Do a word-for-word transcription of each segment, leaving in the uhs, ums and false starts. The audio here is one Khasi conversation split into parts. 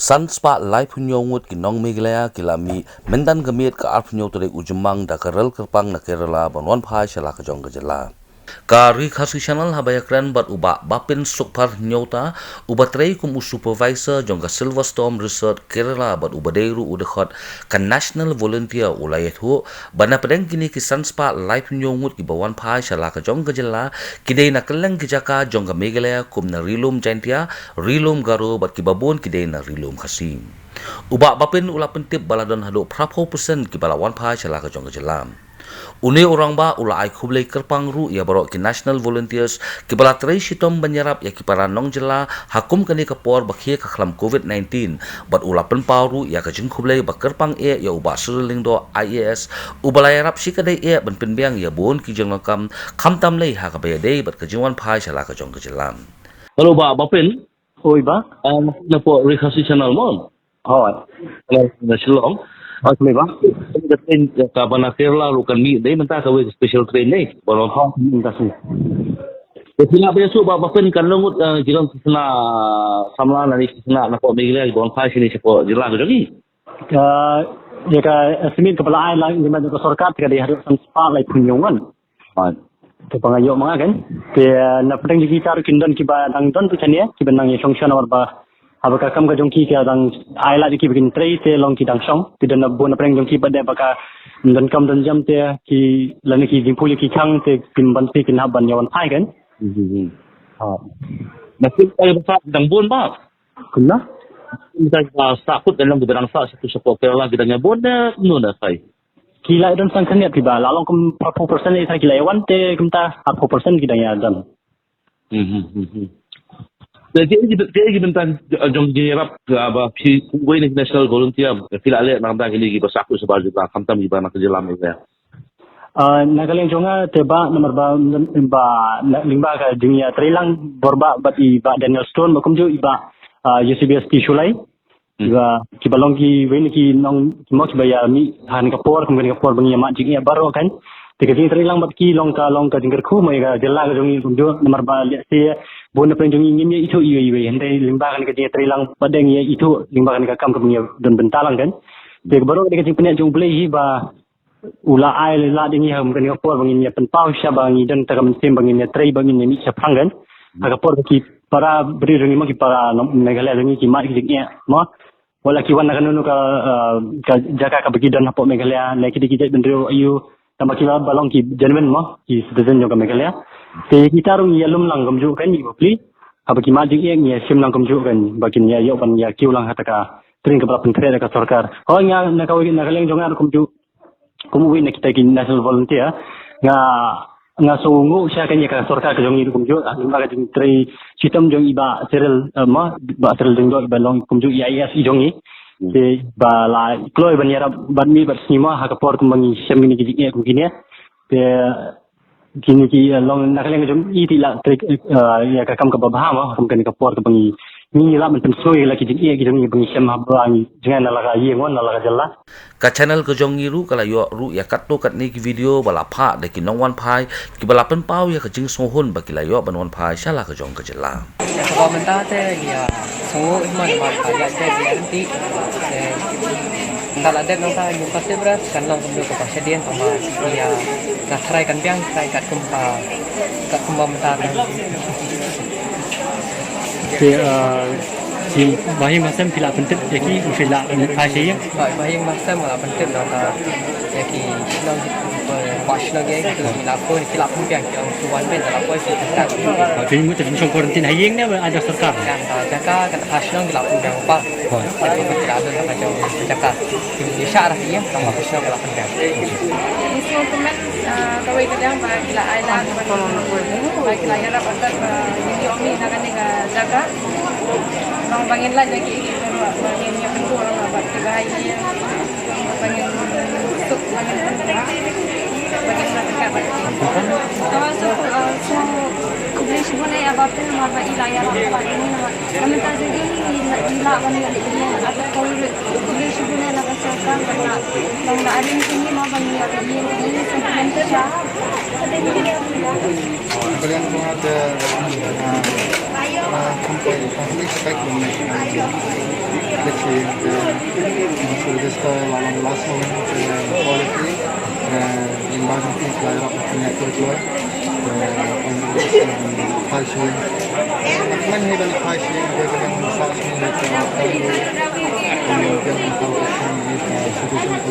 San spah laiphew hynñiew ngut ki nong Meghalaya ki la mih mynta ka miet ka arphew hynñiew tarik u Jymmang da ka rel kyrpang na Kerala ban wan phai sha la ka jong ka jylla. Ka Ri Khasi Channel haba ïakren bad u Bah Bapin Sukphar Hynñiewta, uba trei kum u supervisor jong ka Silver Storm Resort Kerala bad uba dei ruh u dkhot ka National Volunteer, u la ïathuh ba na pdeng kine ki san spah laiphew hynñiew ngut kiba wan phai sha la ka jong ka jylla, ki dei na kylleng ki jaka jong ka Meghalaya kum na Ri Lum Jaintia, Ri Lum Garo bad kiba bun ki dei na Ri Lum Khasi. U Bah Bapin u la pyntip ba la don haduh phra phew percent kiba la wan phai sha la ka jong ka jylla. Une u rangbah u la ai khublei kyrpang ruh ïa baroh ki National Volunteers kiba la trei shitom ban ïarap ïa ki para nong jylla ha kum kane ka por ba khie ka khlam covid nineteen, bad u la pynpaw ruh ïa ka jingkhublei ba kyrpang eh ïa u Bah Cyril Lyngdoh I A S, uba la ïarap shikatdei eh ban pynbiang ïa bun ki jingdonkam, khamtam lei ha kaba ïadei bad ka jingwan phai sha la ka jong ka jylla. Hello Bah Bapin. Oi Bah. Um, na pdeng Ri Khasi Channel mo? Hooid. Na, na Shillong. Hooid, khublei Bah. Ka train kaba na Kerala ruh kan mih dei mynta, kawei ka special train dei. Baroh. Hooid, mynta sini. Te phi lah ban ïathuh Bah Bapin, katno ngut, eh, ki don ki khynnah samla lane ki khynnah na pdeng Meghalaya kiba wan phai shane sha pdeng jylla ka jong ngi? Ka, ïa ka estimate kaba la ai lang na ka sorkar ka dei haduh san spah laiphew hynñiew ngut. Hooid. Te ba nga ïoh ma nga kan. Te, eh, na pdeng jong kita ruh kin don kiba dang don ruh shane, kiba nang ïa shong shon namar ba haba ka kam ka jong ki ka dang ai lad ïa ki ba kin trei te long ki dang shong. Te don na bun na pdeng jong ki ba dei ba ka don kam don jam te ki lane ki jingpule ki khang te kin ban te kin hap ban ïa wan phai kan. Hmm, hmm, hmm. Ha. Na ki ai ba sa dang bun Bah. Kumno? Kita ba sa kut dalam kita dang sa satu support Kerala kita nya bun dah kumno dah kai. Ki la don sang khyndiat phi Bah, la long kum phra phew percent ïa ki la wan te kumta phra phew percent ki dang ïa don. Hmm, hmm, hmm, hmm. Te ki, ki, ki, ki bynta jong ki ïarap ba phi, wei na National Volunteer, phi la leh na ka bynta kine kiba sa kut shabar jylla, khamtam kiba na ka jylla Meghalaya. Ah, na ka liang jong nga te Bah namar ba, ba na, lyngba ka jingïatreilang bor Bah bad i Bah Daniel Stone bad kumjuh i Bah, ah, Eusebius T Shullai. Hmm. Kiba, kiba long kiwei na ki nong, ki mo kiba ïa mih ha kane ka por, kum kane ka por ba ngi ïa mad jingeh baroh kan. Te ka jingïatreilang bad ki long ka, long ka jingkyrkhu mo ïa ka jylla ka jong ngi kumjuh namar ba lehse bun na pdeng jong ngi ngim ïa ithuh iwei iwei. Hynrei lyngba kane ka jingïatreilang bad dang ïa ithuh lyngba kane ka kam kaba ngi ïa don bynta lang kan. Te baroh kane ka jingpynïaid jong U Blei hi ba u la ai lad ïa ngi ha kane ka por ba ngin ïa pynpaw sha ba ngi don tang ka mynsiem ba ngin ïa trei ba ngin ïa mih shaphrang kan. Ha ka por ba ki para briew jong ngi mo, ki para nong Meghalaya jong ngi ki mad ki jingeh mo. Wat la ki wan na kano kano ka, ah, ka jaka kaba ki don hapoh Meghalaya ne ki dei ki jaitbynriew aiu, tang ba ki la ba long ki genuine mo, ki citizen jong ka Meghalaya. Te kita ruh ngi ïalum lang kumjuh kan, ngi bapli. Haba ki mad jingeh ngi ïashim lang kumjuh kan ba kin ïa ïoh ban ïa kiew lang ha kata ka train kaba la pynkhreh da ka sorkar. Hooid, nga na ka, na ka liang jong nga ruh kumjuh, kum uwei na kita ki National Volunteer, nga, nga sngewnguh sha kane ka sorkar ka jong ngi ruh kumjuh, ah, lyngba ka jingtrei shitom jong i Bah Cyril, eh, mo, Bah Cyril Lyngdoh, i ba long kumjuh i A S i jong ngi. Hmm. Te ba la kloi ban ïarap bad ngi bad sngi mo ha ka por kumba ngi shem kine ki jingeh kum kine. Te kine ki, eh, long na ka liang jong i te la trei, eh, ïa ka kam kaba bha mo, kum kane ka por kaba ngi, ngi lah ban pynsngew ïa la ki jingeh ki jong ngi ba ngi shem haba ngi jngai na la ka ïing mo, na la ka jylla. Ka channel ka jong ngi ruh ka la ïoh ruh ïa katto katne ki video ba la phah da ki nongwan phai kiba la pynpaw ïa ka jingsngewhun ba ki la ïoh ban wan phai sha la ka jong ka jylla. Ïa kaba mynta te ngi ïa sngewnguh hima namar ka ïa dep ïa ryntih. Te ynda la dep nangta ngim pat tip re kan long kumno kaba shadien tangba ngi ïa la tharai kan biang tharai katkum ka, katkum ba mynta kan. Te, eh, Ïa, ba ïing ba sem phi la pyntip ïa ki, phi la phai sha ïing? Ba, ba ïing ba sem la pyntip na ka ïa ki shnong ki, ba, ba shnong ïa ki, ki la phone, ki la phone biang, ki ong tu wan ben la phone sha ka. Ba phi mut phi shong quarantine ha ïing ne ba ha jaka sorkar? Kan, ah, jaka, kan ha shnong ki la phone biang pa. Hooid. Ki la don ha jaka. Ki, ki shah ra ïing, kan ba shnong ki la phone biang. Ïa sngewkmen, ah, kawei ka liang ba ki la ai lad, ba ki la ïarap, ba ki la ïarap, ba ki la ïarap na kane ka jaka. Long ba ngin lait na ki, ki, ba ngin ïa pynbor, ba ki ba ïa, ba ngin suk, ba ngin pynbor, ba ngin ïa pynbor. Tang ba suk, ah, suk khublei shibun ïa i Bah Pin namar ba i la ïarap ba ïa ngi namar. Ka mynta jong i, i la, i la ban ïa, ïa, ata ka wei, khublei shibun ïa la ka sorkar ba la, ba la arrange ïa ngi mo ban ïa, ïa, ïa, sngewthuh sha. Ka liang jong nga te, ah, ah, Let's see, the, the register along last moment, uh, quality, uh, in Bangladesh, like, uh, on the, um, five shilling. When he went five shilling, they were gonna start shilling, like, uh, uh, situation.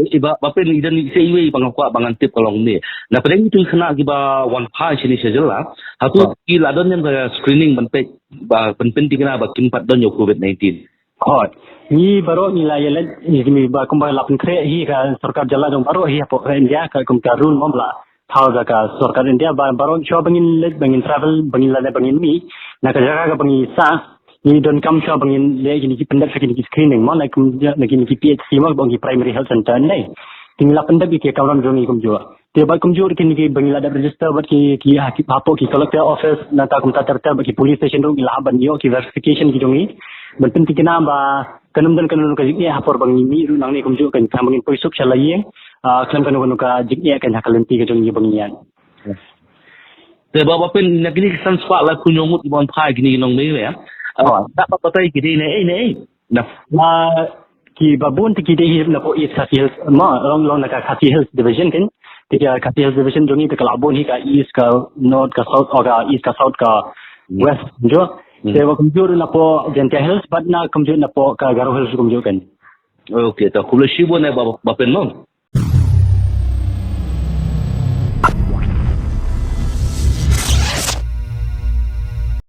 Iba ba pyn idan i se iwei ba nga kwah ba ngan tip ka long ne. Na pdeng tu khana kiba wan phai shini sha jylla. Hatu ki la don ïa ka screening ban peit ba pynpyntikna ba kin pat don ïa covid nineteen. Hoi. Ngi baroh ngi la ïaleit ngi ba kumba la pynkhreh hi ka sorkar jylla jong baroh hi hapoh ka India ka kum ka rule mom la thaw da ka sorkar India ba baroh shuwa ba ngin leit ba ngin travel ba ngin lane ba ngin mih na ka jaka ka ba ngin sah ngi donkam shuwa ba ngin leh kine ki pyndep kine ki screening mo na kum na kine ki P H C mo ba ngi primary health center nei. Ngi la pyndep ki kamram jong ngi kumjuh. Te bad kumjuh kine ki ba ngi la dep register bad ki ki ha ki hapoh ki collector office nangta kumta ter ter bad ki police station ruh ngi la hap ban ïoh ki verification ki jong ngi. Ban pyntikna ba kan ym don kano kano ka jingeh ha por ba ngi mih ruh nangne kumjuh kan khlem ba ngin poi suk sha la ïing. Khlem kano kano ka jingeh kan ha ka lynti ka jong ngi ba ngi ïaid. Te ba ba pyn na kine ki san spah laiphew hynñiew ngut ki ban phai kine ki nongmih ïa. Da ba batai kine ne ei ne ei. Na Ki ba bun te ki dei hi na ko East Khasi Hills ma long long na ka Khasi Hills Division kin. Te ka Khasi Hills Division jong ngi te ka la bun hi ka East ka North ka South o ka East ka South ka West jo. Te ba kumjuh na po Jaintia Hills bad na kumjuh na po ka Garo Hills kumjuh kin. Okay, ta khublei shibun eh ba ba pyn long.